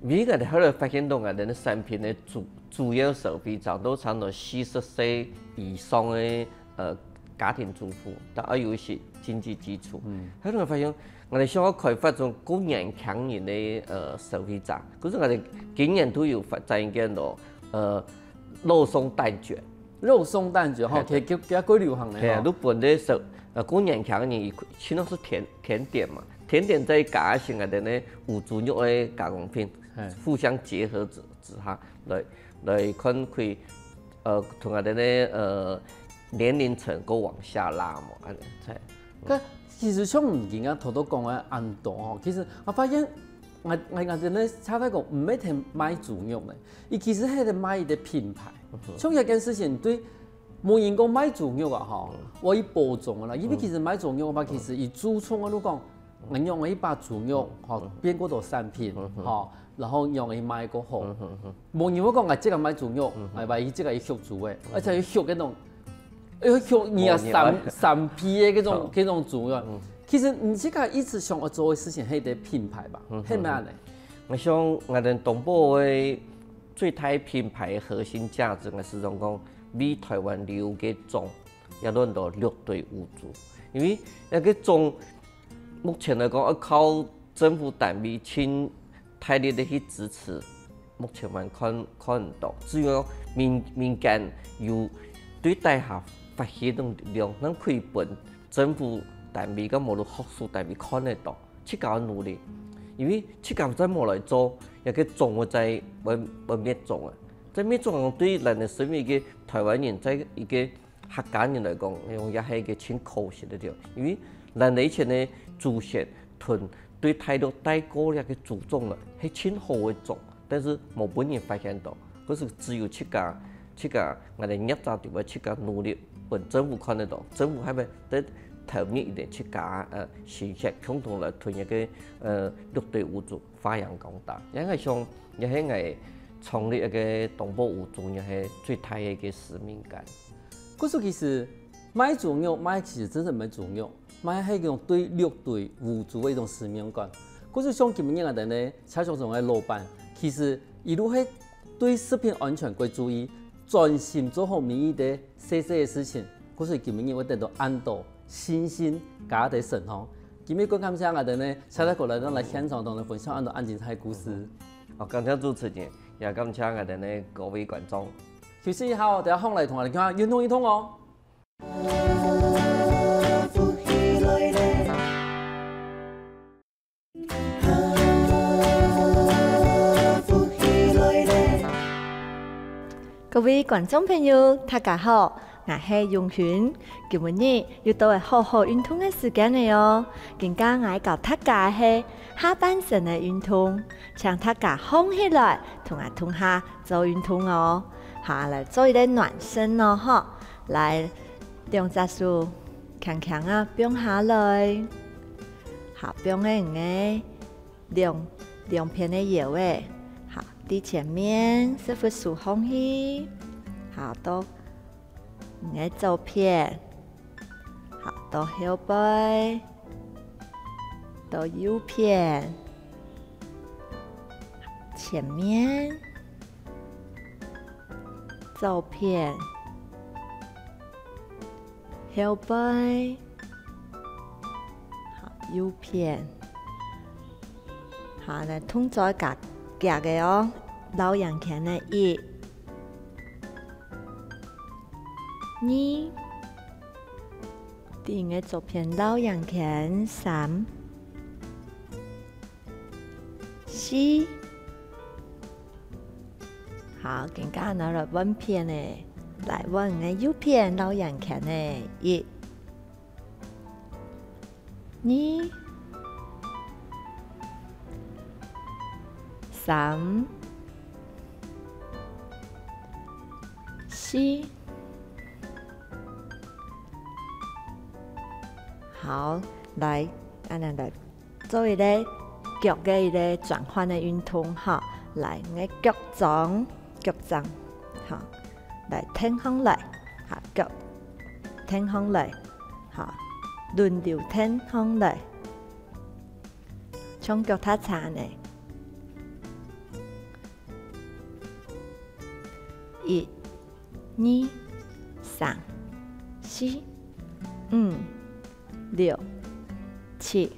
因為𠊎兜後來發現到𠊎兜个產品个主，主要消費者都差不多四十歲以上个，呃，家庭主婦，但也有一些經濟基礎。嗯。後來發現，𠊎兜想要開發出較年輕人个，呃，消費者，可是𠊎兜今年都有發展一个咯，呃，肉鬆蛋捲。肉鬆蛋捲吼，對，其實，其實較流行个吼。係啊，日本个小，呃，較年輕人，佢，佢那是甜，甜點嘛，甜點再加上𠊎兜个烏豬肉个加工品，係。互相結合之，之下，來，來看可以，呃，同𠊎兜个，呃，年齡層較往下拉嘛，恁樣，係。該其實像你今日頭頭講个恁多吼，其實𠊎發現，𠊎，𠊎，𠊎兜个車大哥毋係凊賣豬肉呢，佢其實係凊賣一個品牌。嗯哼。像這件事情對無人講賣豬肉啊吼，嗯。𠊎有補充个啦，因為其實賣豬肉个話，嗯。其實佢注重个，就講，𠊎用了一把豬肉吼，嗯。變過多產品，嗯哼。吼， 然後用來賣較好。嗯哼哼。無人會講𠊎這個賣豬肉，嗯哼。𠊎把佢這個去畜豬个，嗯哼。而且去畜該種，要畜你啊，哦，你啊。三，三批个該種，好。該種豬肉。嗯。其實你這個一直想要做个事情，係一個品牌吧，嗯哼。係毋係恁樣？𠊎想，𠊎兜東部个最大品牌个核心價值，𠊎始終講，為台灣留个種，也論到六堆烏豬。因為該个種，目前來講，要靠政府單位盡 大力个去支持，目前還看，看毋到。只有民，民間有對底下發起个力量，正可以分政府單位佮無論學術單位看得到自家个努力。因為自家再無來做，這个種會再，會，會滅種啊。再滅種，對咱个身為一個台灣人，在一個 客家人來講，用也係一個盡可惜个地方。因為咱个以前个祖先同對大陸帶過來个豬種呢，係盡好个種，但是無分人發現到，可是只有自家，自家，𠊎兜業者就會自家努力，分政府看得到，政府還會再投入一點自家，呃，心血，共同來同這个，呃，六堆烏豬發揚光大。也係想，也係𠊎創立這个東部烏豬，也係最大个一個使命感。 故所其實賣豬肉，賣其實真正毋係豬肉，賣係一種對六堆烏豬个一種使命感。故所像今日𠊎兜呢，車上總个老闆，其實一路係對食品安全較注意，專心做好每一個細細个事情。故所今日會得到恁多信心佮个成吼。今日更感謝𠊎兜呢，車大哥來到來現場同𠊎兜分享恁多恁精彩个故事。哦，感謝主持人，也感謝𠊎兜呢各位觀眾。休息一下哦，等下放來同𠊎兜運動運動哦。 各位觀眾朋友，大家好，𠊎係永勳。今晡日又到了好好運動个時間了哦。今下𠊎教大家个係下半身个運動，請大家䟘起來，同𠊎共下做運動哦。好，來做一個暖身哦，吼。來，兩隻手輕輕仔放下來。好，放个你个 兩，兩片个腰仔，好，對前面，屎朏手䟘起，好，到你个左片，好，到後背，到右片，前面，左片， 後背，好，右片。好，來動作較遽个哦，繞圓圈个一、二，對你个左片繞圓圈三、 四。好，今下拿來換片仔，來換你个右片繞圓圈仔，一、二、三、四。好，來，恁樣來做一個腳个一個轉換个運動哈。來，你个腳掌，腳掌，好，來，挺䟘來，好，腳挺䟘來，好，輪流挺䟘來。 像腳踏車呢。一、二、三、四、五、六、七、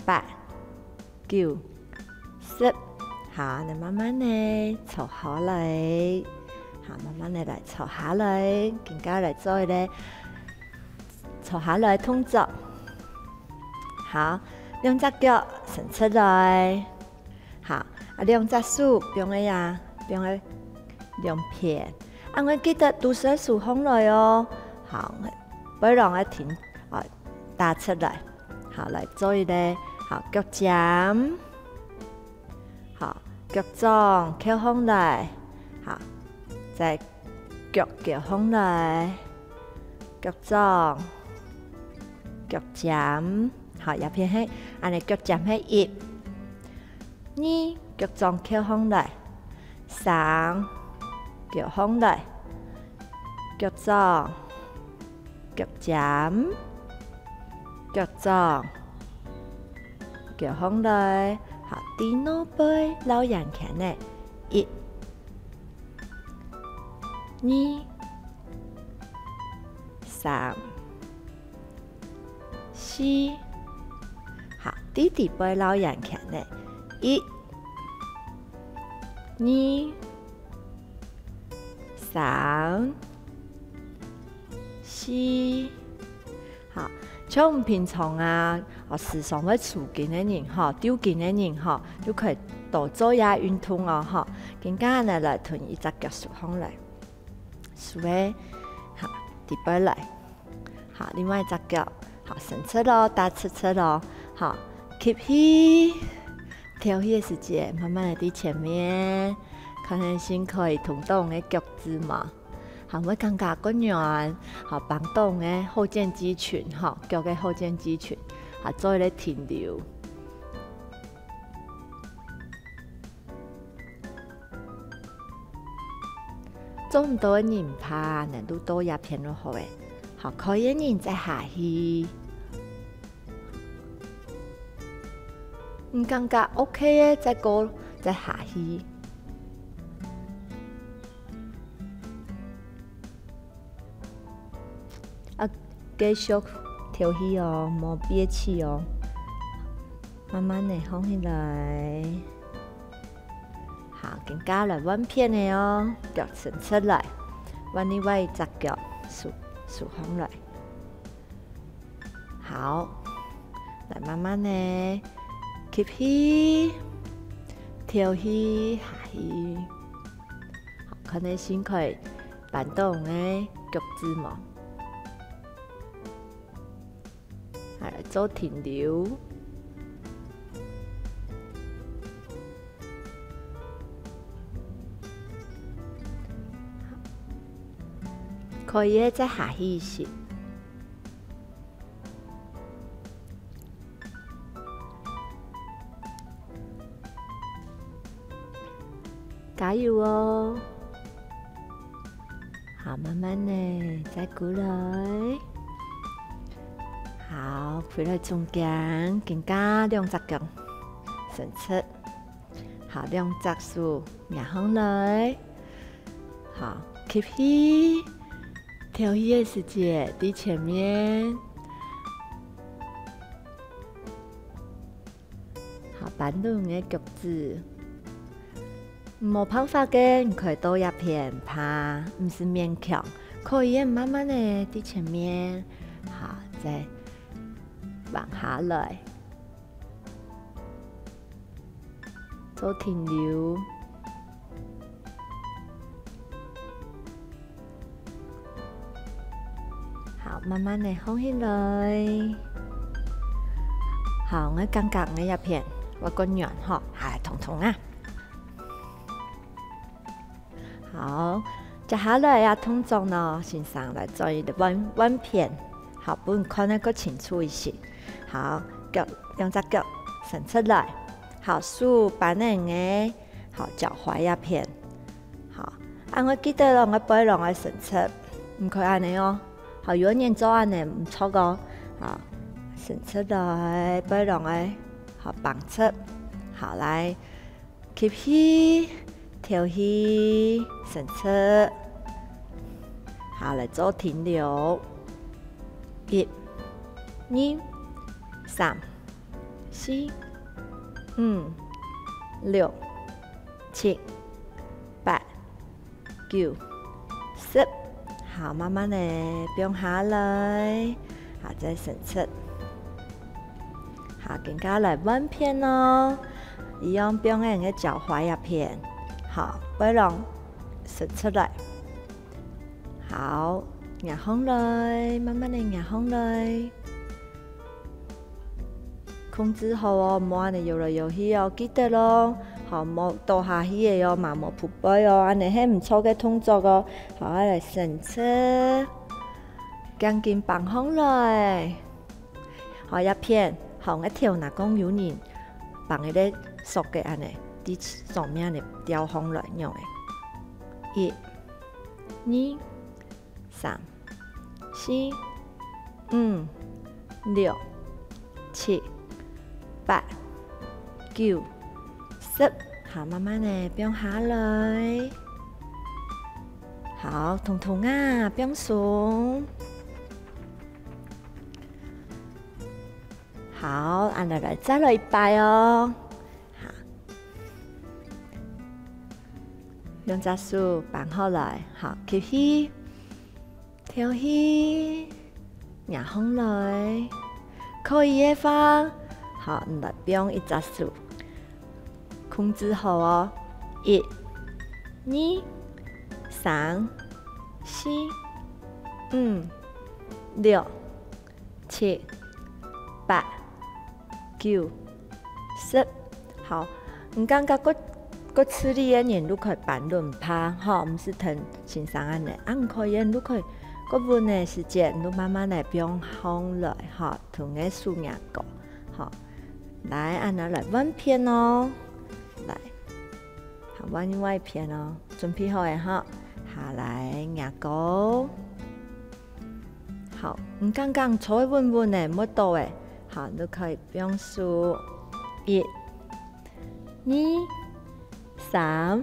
八、九、十。好，你慢慢个坐下來。好，慢慢个來坐下來，今下來做一個坐下來動作。好，兩隻腳伸出來。 好，啊，兩隻手放个啊，放个兩片。啊，𠊎記得都係手䟘來哦。好，背囊个挺，哦，打直來。好，來做一個，好，腳尖。好，腳掌翹䟘來。好，再腳翹䟘來。腳掌，腳尖。好，這片係，恁樣腳尖係一。 二，腳掌翹䟘來。三，翹䟘來。腳掌，腳尖，腳掌，翹䟘來。好，在腦背繞圓圈仔。一、二、三、 四。好，在底背繞圓圈仔。一、二、三、四。好，像平常啊，哦，時常會抽筋个人吼，抽筋个人吼，就可以多做一下運動哦，吼。今下呢，來同一隻腳手䟘來，手个，好，底背來。 好，另外一隻腳，好，伸直咯，打直直咯，好，吸氣，敨氣个時節，慢慢个在前面，看看係可以動動个腳趾嘛，好，會感覺較軟，好，幫到个後肩肌群，吼，腳个後肩肌群，好，做一個停留。 做毋到个人怕，難度到這片就好咧。好，可以个人再下去。毋感覺OK个，再過，再下去。啊，繼續敨氣哦，莫憋氣哦。慢慢个䟘起來。 好，今下來換片个哦，腳伸直來，換另外一隻腳，手，手䟘來。好，來慢慢个吸氣，敨氣下去。好，看你身軀搬動个腳趾無？ 來做停留。可以个，再下去一息。 加油哦！好，慢慢个再過來。好，回來中間，今下兩隻腳伸直。好，兩隻手擎䟘來。好，吸氣，敨氣个時節，在前面。 好，扳動你个腳趾。無辦法个，你可以到這片趴，毋使勉強，可以个，慢慢个在前面，好，再放下來，做停留。 好，慢慢个䟘起來。好，𠊎感覺𠊎這片會較軟吼，好，來動動啊。好，接下來个動作呢，先生來做一個換，換片，好，分你看得較清楚一些。好，腳，兩隻腳伸出來，好，手扳等个，好，腳踝這片，好，恁樣記得咯，𠊎背囊愛伸直，毋可以恁樣哦。好，有人做恁樣毋著哦，好，伸直來，背囊愛，好，繃直，好，來。 吸氣，敨氣，伸直。好，來做停留。一、二、三、四、五、六、七、八、 九、十。好，慢慢仔放下來，好，再伸直。好，今下來換片哦，一樣放在你个腳踝這片。好，背囊伸出來。好，擎䟘來，慢慢仔擎䟘來。 控制好哦，莫恁樣搖來搖去哦，記得咯，好，莫倒下去个哦，嘛莫仆背哦，恁樣係毋著个動作哦。好，𠊎來伸直，頸根放䟘來。好，這片，好，𠊎頭那講有人放一個索个恁樣，在上面个吊䟘來，仰仔？一、二、 三、四、五、六、七、八、九、十。好，慢慢仔放下來。好，通通啊，放鬆。好，恁樣來，再來一擺哦。好，兩隻手扳好來，好，吸氣。 敨氣，擎䟘來。可以个話，好，你來放一隻手，控制好哦。一、二、三、四、五、六、七、八、九、 十。好，你感覺較，較吃力个人，就可以扳輪拍，吼，毋使跈先生恁樣。啊，毋可以个，你就可以較穩个時節，你就慢慢來放䟘來，吼，同个手擎高，吼。來，恁樣來換片哦。來，好，換另外一片哦。準備好个吼，下來擎高。 好，你剛剛坐穩穩个，無倒个，好，你可以放手。一、二、三、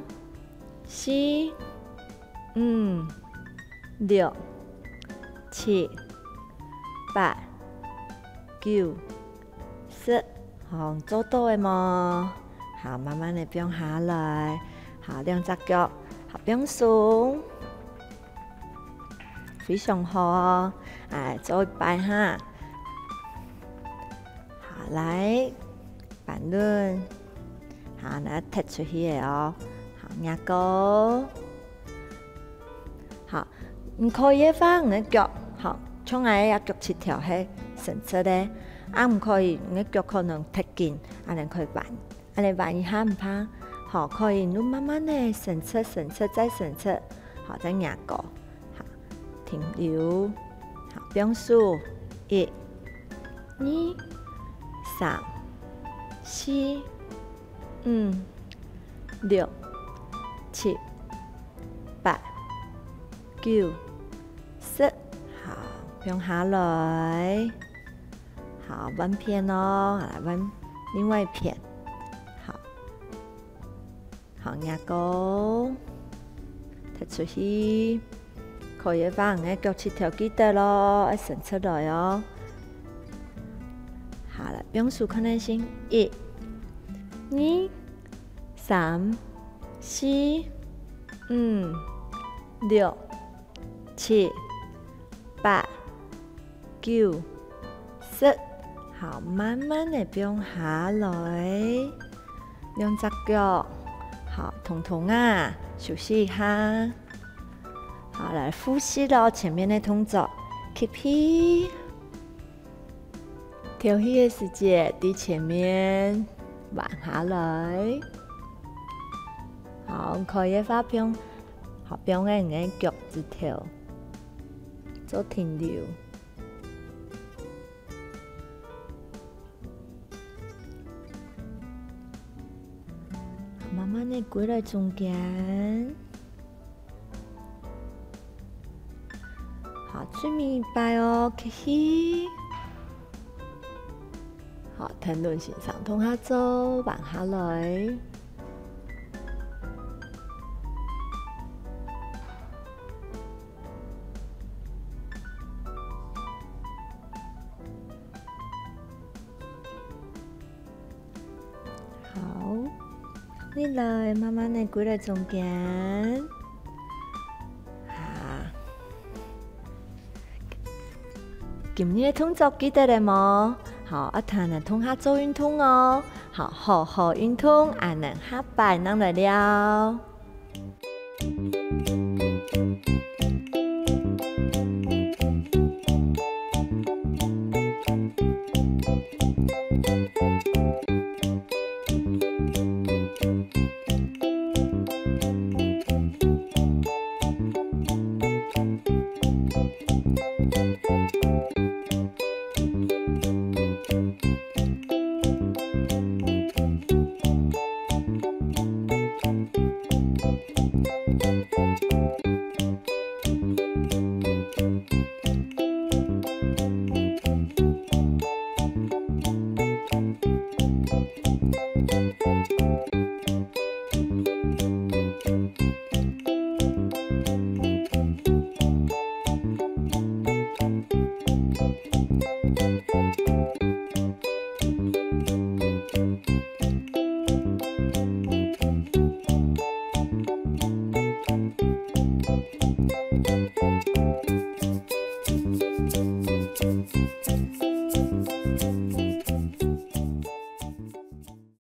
四、五、六、七、八、九、 十，好，做到个無？好，慢慢个放下來。好，兩隻腳，好，放鬆。非常好哦。哎，做一擺哈。好，來，扳輪。好，來踢出去个哦。好，擎高。 好，你可以个話，你个腳，好，像𠊎个腳膝頭係伸直个，啊，毋可以，你个腳可能忒緊，恁樣可以彎，恁樣彎一下毋怕。好，可以，你慢慢个伸直、伸直、再伸直，好，再擎高，好，停留，好，放手，一、二、三、四、五、六、七、八、九、十，好，放下來。好，換片哦，來換另外一片。好，好，擎高，踢出去。可以个話，你个腳膝頭記得咯，愛伸出來哦。好了，放手看看先，一、二、 三、四、五、六、七、八、九、十。好，慢慢个放下來。兩隻腳，好，通通啊，休息一下。好，來複習咯，前面个動作，吸氣。 敨氣个時節，在前面彎下來。好，可以个話放好，放个你个腳趾頭做停留。好，慢慢个歸來中間。好，最尾一擺哦，吸氣。 好，天倫先生同下做，彎下來。好，你來，慢慢个歸來中間。啊，今日个動作記得了無？好，啊，聽𠊎等下做運動哦。好，好好運動，𠊎等下擺正來尞。